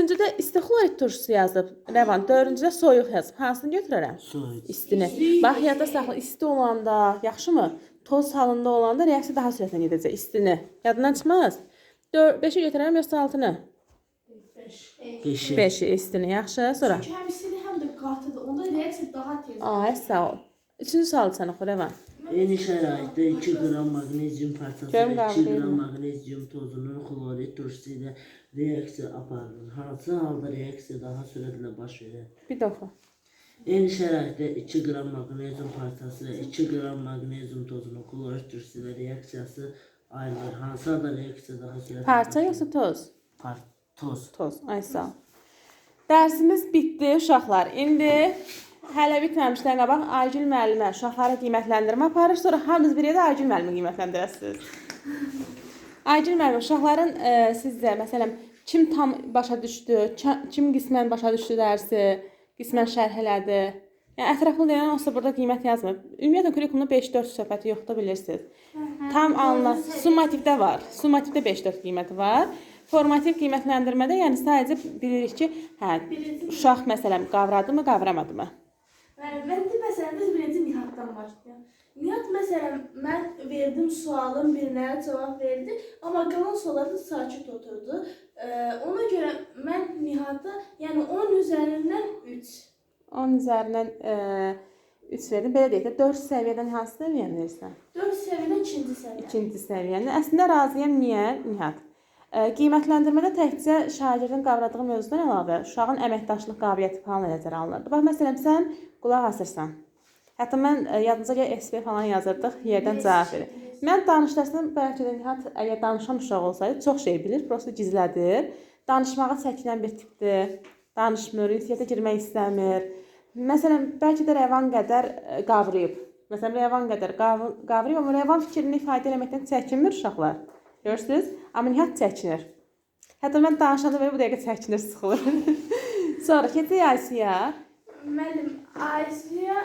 Üçüncüdə isti xlorid turşusu yazıb. Rəvan, dördüncüdə soyuq yazıb. Hansını götürərəm? Soyuq. İstini. Bax, yadda saxla, isti olanda, yaxşımı? Toz halında olanda reaksiya daha sürətlə gedəcək, istini. Yadından çıxmaz. 5-i götürərəm yoxsa 6-nı? 5-i. 5-i istini, yaxşı. Sonra. Çünki həm istidir, həm də qatıdır. Onda reaksiya daha tez. Ay, sağ ol. Üçüncü sualı sən oxu, Rəvan. Eyni şəraitdə 2 qram maqnezium parçası Görüm və 2 qavra qram maqnezium tozunun xlorid turşusu ilə reaksiya aparılır. Hansı halda reaksiya daha sürətlə baş verir? Bir də oxu. Eyni şəraitdə 2 qram maqnezium parçası və 2 qram maqnezium tozunun xlorid turşusu ilə reaksiyası ayrılır. Hansı halda reaksiya daha sürətlə Parça baş verir? yoxsa toz? Toz. Toz. Ay, sağ ol. Dərsimiz bitdi uşaqlar. İndi hələ bitməmişdən qabaq Aygül müəllimə uşaqlara qiymətləndirmə aparır. Sonra hamınız bir yerdə Aygül müəllimi qiymətləndirəsiniz. Aygül müəllim, uşaqların sizcə məsələn kim tam başa düşdü, kim qismən başa düşdü dərsi, qismən şərh elədi? Yəni ətraflı deyən olsa burada qiymət yazmır. Ümumiyyətlə kurikulumda 5-4 söhbəti yoxdur bilirsiniz. Tam anla. Summativdə var. Summativdə 5-4 qiyməti var. Formativ qiymətləndirmədə yəni sadəcə bilirik ki, hə, uşaq məsələn qavradı mı, qavramadı mı? Mən, mən də məsələn biz birinci Nihatdan başlayaq. Nihat məsələn mən verdim sualın birinə cavab verdi, amma qalan suallarda sakit oturdu. Ona görə mən Nihata yəni 10 üzərindən 3. 10 üzərindən 3 verdim. Belə deyək də 4 səviyyədən hansı səviyyəni verirsən? 4 səviyyədən ikinci səviyyə. İkinci səviyyəni. Əslində razıyam. Niyə, Nihat? Qiymətləndirmədə təkcə şagirdin qavradığı mövzudan əlavə uşağın əməkdaşlıq qabiliyyəti falan da nəzərə alınırdı. Bax, məsələn, sən qulaq asırsan. Hətta mən yadınıza gəlir SP falan yazırdıq, yerdən cavab verir. Mən danışdırsam, bəlkə də Nihat əgər danışan uşaq olsaydı çox şey bilir, prosta gizlədir. Danışmağa çəkinən bir tipdir. Danışmır, ünsiyyətə girmək istəmir. Məsələn, bəlkə də Rəvan qədər qavrayıb. Məsələn, Rəvan qədər qavrayıb, amma Rəvan fikrini ifadə eləməkdən çəkinmir uşaqlar. Görürsüz? Amma Nihat çəkinir. Hətta mən danışanda belə bu dəqiqə çəkinir, sıxılır. Sonra keçək Aysiya. Müəllim, Aysiya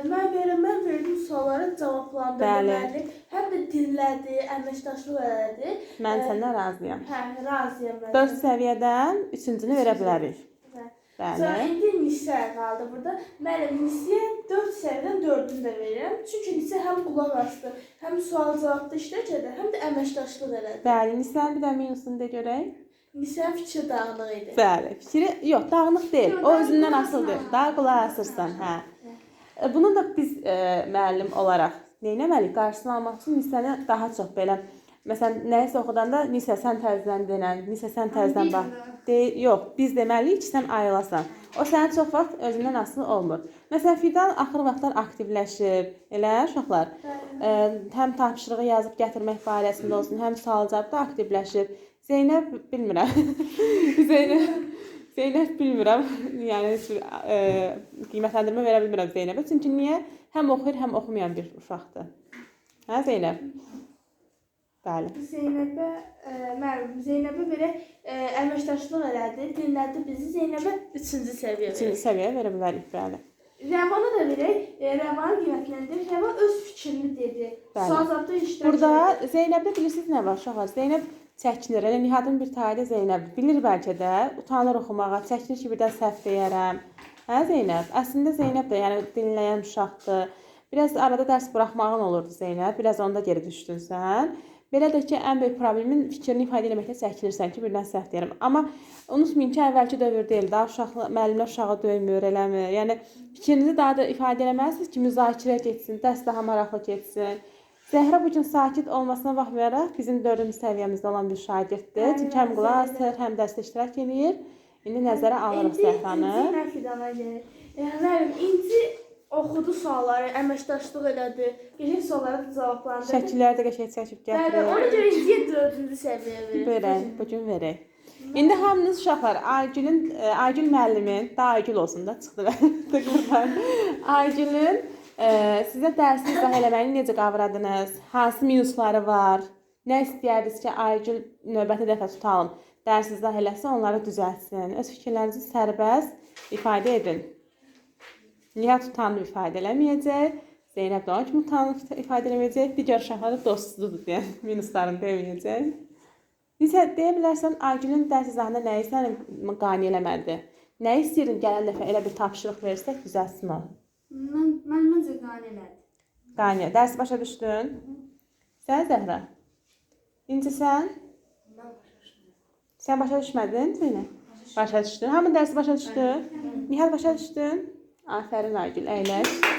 mən verdim suallara cavablandırdı Bəli. müəllim. Həm də dinlədi, əməkdaşlıq elədi. Mən səndən razıyam. Hə, razıyam mən. 4 səviyyədən üçüncünü verə bilərik. Hə. Sonra Bəli. indi Nisə qaldı burada. Müəllim, Nisəyə 4 səviyyədən 4-ünü də verirəm. Çünki Nisə həm qulaq asdı, həm sual-cavabda iştirak elədi, həm də əməkdaşlıq elədi. Bəli, Nisənin bir də minusunu da görək. Nisənin fikri dağınıq idi. Bəli, fikri yox, dağınıq deyil. Yox, O özündən dağınıq asılıdır. asma. Daha qulaq asırsan, hə. Bunu da biz müəllim olaraq nə etməliyik? Qarşısını almaq üçün Nisəni daha çox belə məsələn, nəyisə oxudanda Nisə sən təzədən denən, Nisə sən təzədən bax. Yox, biz deməliyik ki, sən ayılasan. O sənin çox vaxt özündən asılı olmur. Məsələn, Fidan axır vaxtlar aktivləşib, elə uşaqlar. Həm tapşırığı yazıb gətirmək barəsində olsun, həm sual-cavabda aktivləşib. Zeynəb bilmirəm. Zeynəb bilmirəm. Yəni heç bir qiymətləndirmə verə bilmirəm Zeynəbə. Çünki niyə? Həm oxuyur, həm oxumayan bir uşaqdır. Hə Zeynəb? Bəli. Zeynəbə müəllim, Zeynəbə belə əməkdaşlıq elədi, dinlədi bizi. Zeynəbə 3-cü səviyyə Üçüncü verək. səviyyə verə bilərik, bəli. Rəvana da verək. Rəvanı qiymətləndirir. Rəvan öz fikrini dedi. Bəli. Sual-cavabda iştirak Burada elədi. Zeynəbdə bilirsiniz nə var uşaqlar? Zeynəb çəkinir. Elə Nihatın bir tayı da Zeynəb bilir bəlkə də, utanır oxumağa, çəkinir ki, birdən səhv deyərəm. Hə Zeynəb? Əslində Zeynəb də yəni dinləyən uşaqdır. Biraz arada dərs buraxmağın olurdu Zeynəb. Biraz onda geri düşdün sən. Belə də ki, ən böyük problemin fikrini ifadə eləməkdə çəkinirsən ki, birdən səhv deyərəm. Amma unutmayın ki, əvvəlki dövr deyil. Daha uşaqlı müəllimlər uşağı döymür, eləmir. Yəni fikrinizi daha da ifadə eləməlisiniz ki, müzakirə getsin, dərs daha maraqlı getsin. Zəhra bu gün sakit olmasına baxmayaraq bizim 4-cü səviyyəmizdə olan bir şagirddir. Çünki həm qulaq asır, həm dərsdə iştirak eləyir. İndi nəzərə alırıq Zəhranı. İndi mən Fidana gəlir. Müəllim, indi oxudu sualları, əməkdaşlıq elədi. Qəşəng suallara da cavablandırdı. Şəkilləri də qəşəng çəkib Bəli, gətirir. ona görə indiyə 4-cü səviyyə verir. Verək, bu gün verək. İndi hamınız uşaqlar Aygülün, Aygül müəllimin, daha Aygül olsun da çıxdı tıqırdan. Aygülün sizə dərsi izah eləməyini necə qavradınız? Hansı minusları var? Nə istəyərdiniz ki, Aygül növbəti dəfə tutalım? Dərs izah eləsin, onları düzəltsin. Öz fikirlərinizi sərbəst ifadə edin. Nihat utanıb ifadə eləməyəcək. Zeynəb də onun kimi utanıb ifadə eləməyəcək. Digər uşaqlar da dostludur deyən minuslarını deməyəcək. Necə deyə bilərsən Aygülün dərs izahında nəyi səni qane eləmədi? Nəyi istəyirdin gələn dəfə elə bir tapşırıq versək düzəltsin o? Mən məncə qane elədi. Qane. Dərsi başa düşdün? Sən Zəhra? İnci sən? Mən başa düşmürəm. Sən başa düşmədin Zeynəb? Başa düşdün. Hamı dərsi başa düşdü? Nihat başa düşdün? Afərin Aygül, əyləş.